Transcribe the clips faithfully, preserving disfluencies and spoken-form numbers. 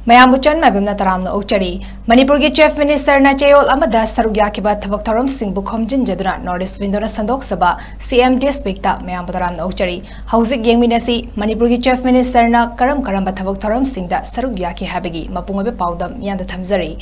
ꯃꯌꯥꯝꯕꯨ ꯆꯟ ꯃꯥꯏꯕꯝꯅ ꯇꯔꯥꯝꯅ ꯑꯣꯛꯆꯔꯤ꯫ ꯃꯅꯤꯄꯨꯔꯒꯤ Chief Minister ꯅ ꯆꯌꯣꯜ ꯑꯃꯗ ꯁꯔꯨꯛ ꯌꯥꯈꯤꯕ ꯊꯕꯛ ꯊꯧꯔꯝꯁꯤꯡꯕꯨ ꯈꯣꯝꯖꯤꯟꯖꯗꯨꯅ North East Window ꯅ ꯁꯟꯗꯣꯛꯆꯕ C M District ꯇ ꯃꯌꯥꯝꯕꯨ ꯇꯔꯥꯝꯅ ꯑꯣꯛꯆꯔꯤ꯫ ꯍꯧꯖꯤꯛ ꯌꯦꯡꯃꯤꯟꯅꯁꯤ, ꯃꯅꯤꯄꯨꯔꯒꯤ Chief Minister ꯅ ꯀꯔꯝ ꯀꯔꯝꯕ ꯊꯕꯛ ꯊꯧꯔꯝꯁꯤꯡꯗ ꯁꯔꯨꯛ ꯌꯥꯈꯤ ꯍꯥꯏꯕꯒꯤ ꯃꯄꯨꯡ ꯑꯣꯏꯕ ꯄꯥꯎꯗꯝ ꯃꯤꯌꯥꯝꯗ ꯊꯝꯖꯔꯤ꯫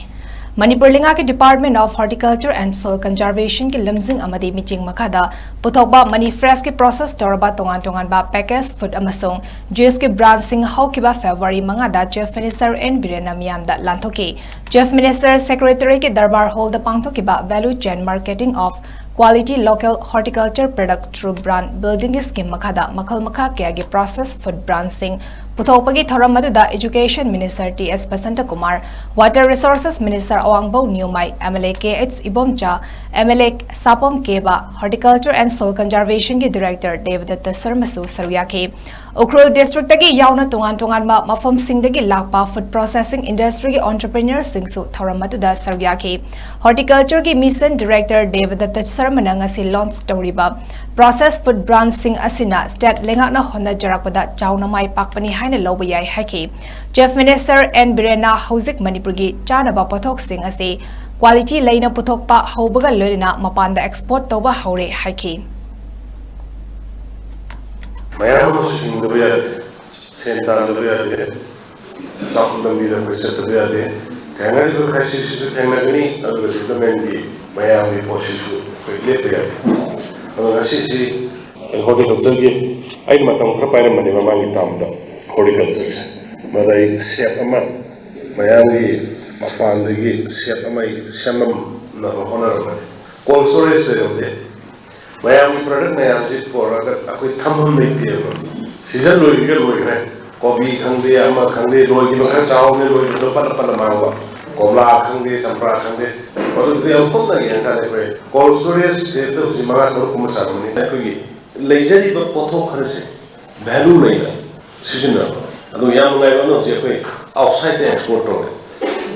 ꯃꯅꯤꯄꯨꯔ ꯂꯩꯉꯥꯛꯀꯤ Department of Horticulture and Soil Conservation ꯒꯤ ꯂꯝꯖꯤꯡ ꯑꯃꯗꯤ ꯃꯤꯆꯤꯡ ꯃꯈꯥꯗ ꯄꯨꯊꯣꯛꯄ Money Fresh ꯀꯤ process ꯇꯧꯔꯕ ꯇꯣꯉꯥꯟ ꯇꯣꯉꯥꯟꯕ package food ꯑꯃꯁꯨꯡ juice ꯀꯤ brand ꯁꯤꯡ ꯍꯧꯈꯤꯕ February ꯃꯉꯥꯗ Chief Minister N Biren ꯅ ꯃꯤꯌꯥꯝꯗ ꯂꯥꯟꯊꯣꯛꯈꯤ꯫ Chief Minister Secretariat ꯀꯤ Darbar Hall ꯗ ꯄꯥꯡꯊꯣꯛꯈꯤꯕ Value Chain Marketing of Quality Local Horticulture Product through Brand Building ꯒꯤ scheme ꯃꯈꯥꯗ ꯃꯈꯜ ꯃꯈꯥ ꯀꯌꯥꯒꯤ process food brand ꯁꯤꯡ ꯄꯨꯊꯣꯛꯄꯒꯤ ꯊꯧꯔꯝ ꯑꯗꯨꯗ Education Minister T S Basanta Kumar, Water Resources Minister ꯑꯋꯥꯡꯕꯧ ꯅꯤꯌꯨꯃꯥꯏ, M L A K H Ibomcha, M L A ꯁꯥꯄꯝ cab, Horticulture and Soil Conservation ꯒꯤ Director ꯗꯦꯕꯗꯠꯇ ꯁꯔꯃꯁꯨ ꯁꯔꯨꯛ ꯌꯥꯈꯤ꯫ ꯎꯈ꯭ꯔꯨꯜ district ꯇꯒꯤ ꯌꯥꯎꯅ ꯇꯣꯉꯥꯟ ꯇꯣꯉꯥꯟꯕ ꯃꯐꯝꯁꯤꯡꯗꯒꯤ ꯂꯥꯛꯄ food processing industry ꯒꯤ entrepreneur ꯁꯤꯡꯁꯨ ꯊꯧꯔꯝ ꯑꯗꯨꯗ ꯁꯔꯨꯛ ꯌꯥꯈꯤ꯫ Horticulture ꯒꯤ Mission Director ꯗꯦꯕꯗꯠꯇ ꯁꯔꯃꯅ ꯉꯁꯤ launch ꯇꯧꯔꯤꯕ process food brand ꯁꯤꯡ ꯑꯁꯤꯅ state ꯂꯩꯉꯥꯛꯅ ꯍꯣꯠꯅꯖꯔꯛꯄꯗ ꯆꯥꯎꯅ ꯃꯥꯏ ꯄꯥꯛꯄꯅꯤ ꯍꯥꯏꯅ ꯂꯧꯕ ꯌꯥꯏ ꯍꯥꯏꯈꯤ꯫ Chief Minister N Biren ꯅ ꯍꯧꯖꯤꯛ ꯃꯅꯤꯄꯨꯔꯒꯤ ꯆꯥꯅꯕ ꯄꯣꯠꯊꯣꯛꯁꯤꯡ ꯑꯁꯤ quality ꯂꯩꯅ ꯄꯨꯊꯣꯛꯄ ꯍꯧꯕꯒ ꯂꯣꯏꯅꯅ ꯃꯄꯥꯟꯗ export ꯇꯧꯕ ꯍꯧꯔꯦ ꯍꯥꯏꯈꯤ꯫ ꯃꯌꯥꯝ ꯑꯃꯁꯨ ꯍꯤꯡꯗꯕ ꯌꯥꯗꯦ, ꯁꯦꯟ ꯇꯥꯟꯗꯕ ꯌꯥꯗꯦ, ꯆꯥꯛ ꯂꯝꯕꯤꯗ ꯑꯩꯈꯣꯏ ꯆꯠꯇꯕ ꯌꯥꯗꯦ꯫ ꯊꯦꯡꯅꯔꯤꯕ crisis ꯁꯤꯁꯨ ꯊꯦꯡꯅꯒꯅꯤ, ꯑꯗꯨꯒ development ꯀꯤ ꯃꯌꯥꯝꯒꯤ ꯄꯣꯠꯁꯤꯁꯨ ꯑꯩꯈꯣꯏ ꯂꯦꯞꯄ ꯌꯥꯗꯦ꯫ ꯑꯗꯣ ꯉꯁꯤꯁꯤ horticulture ꯒꯤ ꯑꯩꯅ ꯃꯇꯝ ꯈꯔ ꯄꯥꯏꯔꯝꯕꯅꯦ ꯃꯃꯥꯡꯒꯤ term ꯗ horticulture ꯁꯦ, ꯃꯗ ꯑꯩ shed ꯑꯃ ꯃꯌꯥꯝꯒꯤ ꯃꯄꯥꯟꯗꯒꯤ shed ꯑꯃ ꯑꯩ ꯁꯦꯝꯃꯝꯅꯕ ꯍꯣꯠꯅꯔꯝꯕꯅꯦ꯫ Cold storage ꯂꯩꯔꯝꯗꯦ꯫ ꯃꯌꯥꯝꯒꯤ product ꯃꯌꯥꯝꯁꯤ ꯄꯨꯔꯛꯑꯒ ꯑꯩꯈꯣꯏ ꯊꯝꯐꯝ ꯂꯩꯇꯦꯕ꯫ Season ꯂꯣꯏꯈꯤꯒ ꯂꯣꯏꯈ꯭ꯔꯦ꯫ ꯀꯣꯕꯤ ꯈꯪꯗꯦ, ꯑꯃ ꯈꯪꯗꯦ, ꯂꯣꯏꯈꯤꯕ ꯈꯔ ꯆꯥꯎꯕꯅꯦ, ꯂꯣꯏꯈꯤꯕꯗꯣ ꯄꯠꯂ ꯄꯠꯂ ꯃꯥꯡꯕ꯫ ꯀꯣꯝꯂꯥ ꯈꯪꯗꯦ, ꯆꯝꯄ꯭ꯔꯥ ꯈꯪꯗꯦ, ꯃꯗꯨꯗꯤ ꯌꯥꯝ ꯀꯨꯞꯅ ꯌꯦꯡꯉꯀꯥꯟꯗ ꯑꯩꯈꯣꯏ cold storage ꯁꯦ ꯍꯧꯖꯤꯛ ꯃꯉꯥ ꯇꯔꯨꯛ ꯀꯨꯝꯕ ꯆꯥꯔꯝꯃꯅꯤ꯫ ꯑꯩꯈꯣꯏꯒꯤ ꯂꯩꯖꯔꯤꯕ ꯄꯣꯠꯊꯣꯛ ꯈꯔꯁꯦ value ꯂꯩꯅ ꯁꯤꯖꯤꯟꯅꯕ꯫ ꯑꯗꯨ ꯌꯥꯝ ꯅꯨꯡꯉꯥꯏꯕ ꯑꯃꯅ ꯍꯧꯖꯤꯛ ꯑꯩꯈꯣꯏ outside ꯇ export ꯇꯧꯔꯦ꯫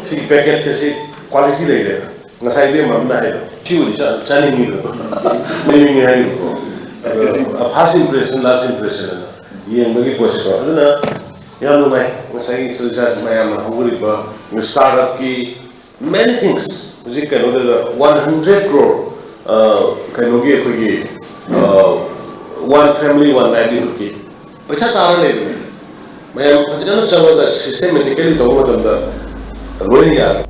ꯁꯤꯒꯤ packet ꯀꯁꯤ quality ꯂꯩꯔꯦ꯫ ꯉꯁꯥꯏ ꯏꯕꯦꯝꯃ ꯑꯃꯅ ꯍꯥꯏꯗꯣ, "ꯁꯤꯕꯨꯗꯤ ꯆꯥ-, ꯆꯥꯅꯤꯡꯉꯤꯕ, ꯂꯩꯅꯤꯡꯉꯤ" ꯍꯥꯏꯔꯤꯕꯀꯣ꯫ ꯑꯗꯣ, "First impression, last impression" ꯍꯥꯏꯅ ꯌꯦꯡꯕꯒꯤ ꯄꯣꯠꯁꯤꯀꯣ꯫ ꯑꯗꯨꯅ ꯌꯥꯝ ꯅꯨꯡꯉꯥꯏ꯫ ꯉꯁꯥꯏꯒꯤ ꯁꯤꯗ ꯃꯌꯥꯝꯅ ꯍꯧꯒꯠꯂꯤꯕ startup ꯀꯤ many things, ꯍꯧꯖꯤꯛ ꯀꯩꯅꯣꯗ one hundred crore, ꯑ, ꯀꯩꯅꯣꯒꯤ ꯑꯩꯈꯣꯏꯒꯤ, ꯑ, one family one livelihood ꯀꯤ ꯄꯩꯁꯥ ꯇꯥꯔ ꯂꯩꯕꯅꯦ꯫ ꯃꯌꯥꯝ ꯐꯖꯅ ꯆꯪꯉꯒ systematically ꯇꯧꯕ ꯃꯇꯝꯗ ꯂꯣꯏꯅ ꯌꯥꯔꯦ꯫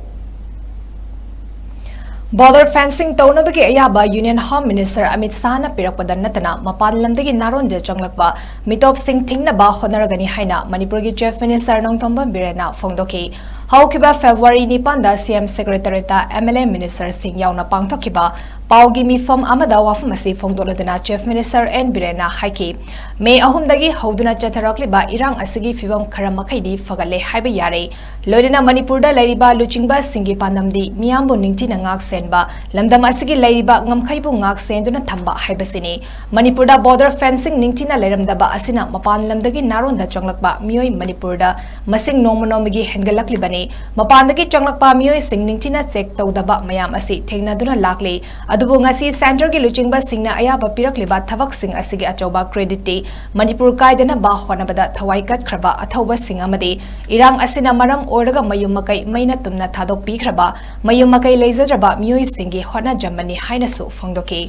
Border fencing ꯇꯧꯅꯕꯒꯤ ꯑꯌꯥꯕ Union Home Minister ꯑꯃꯤꯠ ꯁꯥꯍꯅ ꯄꯤꯔꯛꯄꯗ ꯅꯠꯇꯅ ꯃꯄꯥꯟ ꯂꯝꯗꯒꯤ ꯅꯥꯔꯣꯟꯗ ꯆꯪꯂꯛꯄ ꯃꯤꯇꯣꯞꯁꯤꯡ ꯊꯤꯡꯅꯕ ꯍꯣꯠꯅꯔꯒꯅꯤ ꯍꯥꯏꯅ ꯃꯅꯤꯄꯨꯔꯒꯤ Chief Minister ꯅꯣꯡꯊꯣꯝꯕꯝ ꯕꯤꯔꯦꯟꯅ ꯐꯣꯡꯗꯣꯛꯈꯤ꯫ ꯍꯧꯈꯤꯕ February ꯅꯤꯄꯥꯟꯗ C M Secretariat ꯇ M L A ministerꯁꯤꯡ ꯌꯥꯎꯅ ꯄꯥꯡꯊꯣꯛꯈꯤꯕ ꯄꯥꯎꯒꯤ ꯃꯤꯐꯝ ꯑꯃꯗ ꯋꯥꯐꯝ ꯑꯁꯤ ꯐꯣꯡꯗꯣꯛꯂꯗꯨꯅ Chief Minister N ꯕꯤꯔꯦꯟꯅ ꯍꯥꯏꯈꯤ, ꯃꯦ ꯑꯍꯨꯝꯗꯒꯤ ꯍꯧꯗꯨꯅ ꯆꯠꯊꯔꯛꯂꯤꯕ ꯏꯔꯥꯡ ꯑꯁꯤꯒꯤ ꯐꯤꯚꯝ ꯈꯔ ꯃꯈꯩꯗꯤ ꯐꯒꯠꯂꯦ ꯍꯥꯏꯕ ꯌꯥꯔꯦ꯫ ꯂꯣꯏꯅꯅ ꯃꯅꯤꯄꯨꯔꯗ ꯂꯩꯔꯤꯕ ꯂꯨꯆꯤꯡꯕꯁꯤꯡꯒꯤ ꯄꯥꯟꯗꯝꯗꯤ ꯃꯤꯌꯥꯝꯕꯨ ꯅꯤꯡꯊꯤꯅ ꯉꯥꯛ ꯁꯦꯟꯕ, ꯂꯝꯗꯝ ꯑꯁꯤꯒꯤ ꯂꯩꯔꯤꯕ ꯉꯝꯈꯩꯕꯨ ꯉꯥꯛ ꯁꯦꯟꯗꯨꯅ ꯊꯝꯕ ꯍꯥꯏꯕꯁꯤꯅꯤ꯫ ꯃꯅꯤꯄꯨꯔꯗ border fencing ꯅꯤꯡꯊꯤꯅ ꯂꯩꯔꯝꯗꯕ ꯑꯁꯤꯅ ꯃꯄꯥꯟ ꯂꯝꯗꯒꯤ ꯅꯥꯔꯣꯟꯗ ꯆꯪꯂꯛꯄ ꯃꯤꯑꯣꯏ ꯃꯅꯤꯄꯨꯔꯗ ꯃꯁꯤꯡ ꯅꯣꯡꯃ ꯅꯣꯡꯃꯒꯤ ꯍꯦꯟꯒꯠꯂꯛꯂꯤꯕꯅꯤ꯫ ꯃꯄꯥꯟꯗꯒꯤ ꯆꯪꯂꯛꯄ ꯃꯤꯑꯣꯏꯁꯤꯡ ꯅꯤꯡꯊꯤꯅ check ꯇꯧꯗꯕ ꯃꯌꯥꯝ ꯑꯁꯤ ꯊꯦꯡꯅꯗꯨꯅ ꯂꯥꯛꯂꯤ꯫ ꯑꯗꯨꯕꯨ ꯉꯁꯤ centre ꯒꯤ ꯂꯨꯆꯤꯡꯕꯁꯤꯡꯅ ꯑꯌꯥꯕ ꯄꯤꯔꯛꯂꯤꯕ ꯊꯕꯛꯁꯤꯡ ꯑꯁꯤꯒꯤ ꯑꯆꯧꯕ credit ꯇꯤ ꯃꯅꯤꯄꯨꯔ ꯀꯥꯏꯗꯅꯕ ꯍꯣꯠꯅꯕꯗ ꯊꯋꯥꯏ ꯀꯠꯈ꯭ꯔꯕ ꯑꯊꯧꯕꯁꯤꯡ ꯑꯃꯗꯤ ꯏꯔꯥꯡ ꯑꯁꯤꯅ ꯃꯔꯝ ꯑꯣꯏꯔꯒ ꯃꯌꯨꯝ ꯃꯀꯩ ꯃꯩꯅ ꯇꯨꯝꯅ ꯊꯥꯗꯣꯛꯄꯤꯈ꯭ꯔꯕ, ꯃꯌꯨꯝ ꯃꯀꯩ ꯂꯩꯖꯗ꯭ꯔꯕ ꯃꯤꯑꯣꯏꯁꯤꯡꯒꯤ ꯍꯣꯠꯅꯖꯃꯟꯅꯤ ꯍꯥꯏꯅꯁꯨ ꯐꯣꯡꯗꯣꯛꯈꯤ꯫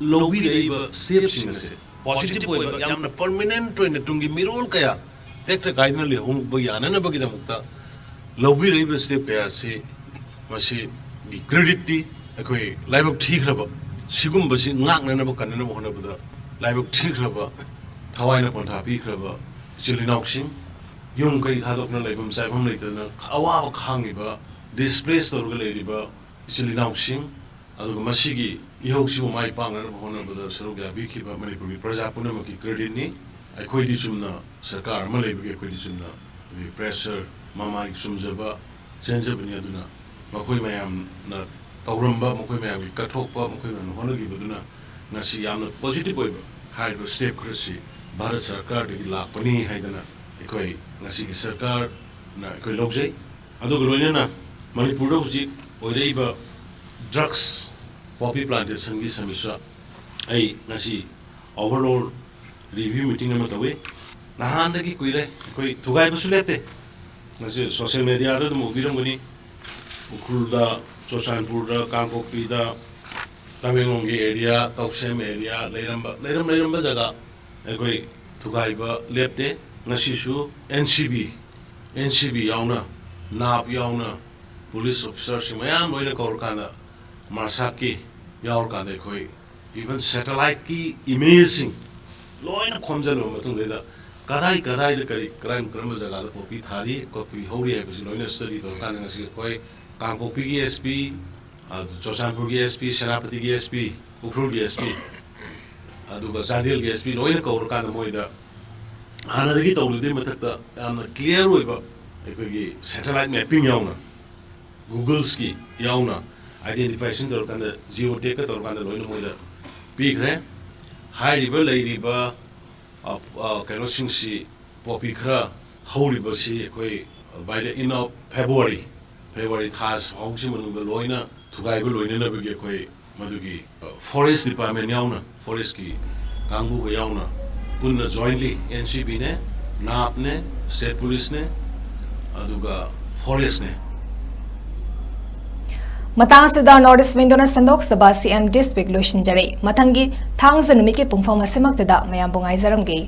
ꯂꯧꯕꯤꯔꯛꯏꯕ step ꯁꯤꯡ ꯑꯁꯦ positive ꯑꯣꯏꯕ, ꯌꯥꯝꯅ permanent ꯑꯣꯏꯅ ꯇꯨꯡꯒꯤ ꯃꯤꯔꯣꯜ ꯀꯌꯥ ꯇꯦꯛꯇ ꯀꯥꯏꯗꯅ ꯂꯩꯍꯧꯕ ꯌꯥꯅꯅꯕꯒꯤꯗꯃꯛꯇ ꯂꯧꯕꯤꯔꯛꯏꯕ step ꯀꯌꯥ ꯑꯁꯤ, ꯃꯁꯤꯒꯤ credit ꯇꯤ ꯑꯩꯈꯣꯏ ꯂꯥꯏꯕꯛ ꯊꯤꯈ꯭ꯔꯕ, ꯁꯤꯒꯨꯝꯕꯁꯤ ꯉꯥꯛꯅꯅꯕ ꯀꯟꯅꯅꯕ ꯍꯣꯠꯅꯕꯗ ꯂꯥꯏꯕꯛ ꯊꯤꯈ꯭ꯔꯕ, ꯊꯋꯥꯏꯅ ꯄꯣꯟꯊꯥ ꯄꯤꯈ꯭ꯔꯕ ꯏꯆꯤꯜ ꯏꯅꯥꯎꯁꯤꯡ, ꯌꯨꯝ ꯀꯩ ꯊꯥꯗꯣꯛꯅ ꯂꯩꯐꯝ ꯆꯥꯐꯝ ꯂꯩꯇꯗꯅ ꯑꯋꯥꯕ ꯈꯥꯡꯉꯤꯕ, displace ꯇꯧꯔꯒ ꯂꯩꯔꯤꯕ ꯏꯆꯤꯜ ꯏꯅꯥꯎꯁꯤꯡ, ꯑꯗꯨꯒ ꯃꯁꯤꯒꯤ ꯏꯍꯧꯁꯤꯕꯨ ꯃꯥꯏ ꯄꯥꯛꯅꯅꯕ ꯍꯣꯠꯅꯕꯗ ꯁꯔꯨꯛ ꯌꯥꯕꯤꯈꯤꯕ ꯃꯅꯤꯄꯨꯔꯒꯤ ꯄ꯭ꯔꯖꯥ ꯄꯨꯝꯅꯃꯛꯀꯤ credit ꯅꯤ꯫ ꯑꯩꯈꯣꯏꯗꯤ ꯆꯨꯝꯅ ꯁꯔꯀꯥꯔ ꯑꯃ ꯂꯩꯕꯒꯤ ꯑꯩꯈꯣꯏꯗꯤ ꯆꯨꯝꯅ ꯑꯩꯈꯣꯏꯒꯤ pressure, ꯃꯃꯥꯏꯒꯤ ꯆꯨꯝꯖꯕ ꯆꯦꯟꯖꯕꯅꯤ꯫ ꯑꯗꯨꯅ ꯃꯈꯣꯏ ꯃꯌꯥꯝꯅ ꯇꯧꯔꯝꯕ, ꯃꯈꯣꯏ ꯃꯌꯥꯝꯒꯤ ꯀꯠꯊꯣꯛꯄ, ꯃꯈꯣꯏ ꯃꯌꯥꯝꯅ ꯍꯣꯠꯅꯈꯤꯕꯗꯨꯅ ꯉꯁꯤ ꯌꯥꯝꯅ positive ꯑꯣꯏꯕ ꯍꯥꯏꯔꯤꯕ step ꯈꯔꯁꯤ ꯚꯥꯔꯠ ꯁꯔꯀꯥꯔꯗꯒꯤ ꯂꯥꯛꯄꯅꯤ ꯍꯥꯏꯗꯅ ꯑꯩꯈꯣꯏ ꯉꯁꯤꯒꯤ ꯁꯔꯀꯥꯔꯅ ꯑꯩꯈꯣꯏ ꯂꯧꯖꯩ꯫ ꯑꯗꯨꯒ ꯂꯣꯏꯅꯅ ꯃꯅꯤꯄꯨꯔꯗ ꯍꯧꯖꯤꯛ ꯑꯣꯏꯔꯛꯏꯕ drugs, poppy plantation ꯒꯤ ꯁꯃꯁ꯭ꯌꯥ ꯑꯩ ꯉꯁꯤ overall review meeting ꯑꯃ ꯇꯧꯏ꯫ ꯅꯍꯥꯟꯗꯒꯤ ꯀꯨꯏꯔꯦ, ꯑꯩꯈꯣꯏ ꯊꯨꯒꯥꯏꯕꯁꯨ ꯂꯦꯞꯇꯦ꯫ ꯉꯁꯤ ꯁꯣꯁꯤꯌꯦꯜ ꯃꯦꯗꯤꯌꯥꯗ ꯑꯗꯨꯝ ꯎꯕꯤꯔꯝꯒꯅꯤ, ꯎꯈ꯭ꯔꯨꯜꯗ, ꯆꯨꯔꯆꯥꯟꯄꯨꯔꯗ, ꯀꯥꯡꯄꯣꯛꯄꯤꯗ, ꯇꯃꯦꯡꯂꯣꯡꯒꯤ ꯑꯦꯔꯤꯌꯥ, ꯇꯧꯁꯦꯝ ꯑꯦꯔꯤꯌꯥ, ꯂꯩꯔꯝꯕ ꯂꯩꯔꯝ ꯂꯩꯔꯝꯕ ꯖꯒꯥ ꯑꯩꯈꯣꯏ ꯊꯨꯒꯥꯏꯕ ꯂꯦꯞꯇꯦ꯫ ꯉꯁꯤꯁꯨ N C B, N C B ꯌꯥꯎꯅ, ꯅꯥꯞ ꯌꯥꯎꯅ, ꯄꯨꯂꯤꯁ ꯑꯣꯐꯤꯁꯥꯔꯁꯤꯡ ꯃꯌꯥꯝ ꯂꯣꯏꯅ ꯀꯧꯔꯀꯥꯟꯗ, ꯃꯥꯔꯁꯥꯛꯀꯤ ꯌꯥꯎꯔꯀꯥꯟꯗ ꯑꯩꯈꯣꯏ ꯏꯚꯟ ꯁꯦꯇꯦꯂꯥꯏꯠꯀꯤ ꯏꯃꯦꯖꯁꯤꯡ ꯂꯣꯏꯅ ꯈꯣꯝꯖꯤꯜꯂꯕ ꯃꯇꯨꯡꯗꯩꯗ ꯀꯗꯥꯏ ꯀꯗꯥꯏꯗ ꯀꯔꯤ ꯀꯔꯝ ꯀꯔꯝꯕ ꯖꯒꯥꯗ ꯄꯣꯄꯤ ꯊꯥꯔꯤ, ꯄꯣꯄꯤ ꯍꯧꯔꯤ ꯍꯥꯏꯕꯁꯤ ꯂꯣꯏꯅ ꯁ꯭ꯇꯗꯤ ꯇꯧꯔꯀꯥꯟꯗ ꯉꯁꯤ ꯑꯩꯈꯣꯏ ꯀꯥꯡꯄꯣꯛꯄꯤꯒꯤ ꯑꯦꯁ ꯄꯤ, ꯑꯗꯨ ꯆꯨꯔꯆꯥꯟꯄꯨꯔꯒꯤ ꯑꯦꯁ ꯄꯤ, ꯁꯦꯅꯥꯄꯇꯤꯒꯤ ꯑꯦꯁ ꯄꯤ, ꯎꯈ꯭ꯔꯨꯜꯒꯤ ꯑꯦꯁ ꯄꯤ, ꯑꯗꯨꯒ ꯆꯥꯟꯗꯦꯜꯒꯤ ꯑꯦꯁ ꯄꯤ ꯂꯣꯏꯅ ꯀꯧꯔꯀꯥꯟꯗ ꯃꯣꯏꯗ ꯍꯥꯟꯅꯗꯒꯤ ꯇꯧꯔꯤꯗꯨꯒꯤ ꯃꯊꯛꯇ ꯌꯥꯝꯅ ꯀ꯭ꯂꯤꯌꯥꯔ ꯑꯣꯏꯕ ꯑꯩꯈꯣꯏꯒꯤ ꯁꯦꯇꯦꯂꯥꯏꯠ ꯃꯦꯞꯄꯤꯡ ꯌꯥꯎꯅ, ꯒꯨꯒꯜꯁꯀꯤ ꯌꯥꯎꯅ, ꯑꯥꯏꯗꯦꯟꯇꯤꯐꯤꯀꯦꯁꯟ ꯇꯧꯔꯀꯥꯟꯗ, ꯖꯤꯑꯣ ꯇꯦꯛꯀ ꯇꯧꯔꯀꯥꯟꯗ ꯂꯣꯏꯅ ꯃꯣꯏꯗ ꯄꯤꯈ꯭ꯔꯦ꯫ ꯍꯥꯏꯔꯤꯕ ꯂꯩꯔꯤꯕ, ꯑ, ꯑ, ꯀꯩꯅꯣꯁꯤꯡꯁꯤ, ꯄꯣꯄꯤ ꯈꯔ ꯍꯧꯔꯤꯕꯁꯤ ꯑꯩꯈꯣꯏ by the end of February, February ꯊꯥ ꯐꯥꯎꯕꯁꯤ ꯃꯅꯨꯡꯗ ꯂꯣꯏꯅ ꯊꯨꯒꯥꯏꯕ ꯂꯣꯏꯅꯅꯕꯒꯤ ꯑꯩꯈꯣꯏ ꯃꯗꯨꯒꯤ, ꯑ, ꯐꯣꯔꯦꯁ ꯗꯤꯄꯥꯔꯠꯃꯦꯟ ꯌꯥꯎꯅ, ꯐꯣꯔꯦꯁꯀꯤ ꯀꯥꯡꯕꯨꯒ ꯌꯥꯎꯅ ꯄꯨꯟꯅ jointly ꯑꯦꯟ ꯁꯤ ꯕꯤꯅꯦ, ꯅꯥꯞꯅꯦ, ꯁ꯭ꯇꯦꯠ ꯄꯨꯂꯤꯁꯅꯦ, ꯑꯗꯨꯒ ꯐꯣꯔꯦꯁꯅꯦ꯫ ꯃꯇꯥꯡ ꯑꯁꯤꯗ ꯅꯣꯔꯠ ꯏꯁ ꯋꯤꯡꯗꯣꯅ ꯁꯟꯗꯣꯛꯆꯕ ꯁꯤ ꯑꯦꯝ ꯗꯤꯁ ꯋꯤꯛ ꯂꯣꯏꯁꯤꯟꯖꯔꯦ꯫ ꯃꯊꯪꯒꯤ ꯊꯥꯡꯖ ꯅꯨꯃꯤꯠꯀꯤ ꯄꯨꯡꯐꯝ ꯑꯁꯤꯃꯛꯇꯗ ꯃꯌꯥꯝꯕꯨ ꯉꯥꯏꯖꯔꯝꯒꯦ꯫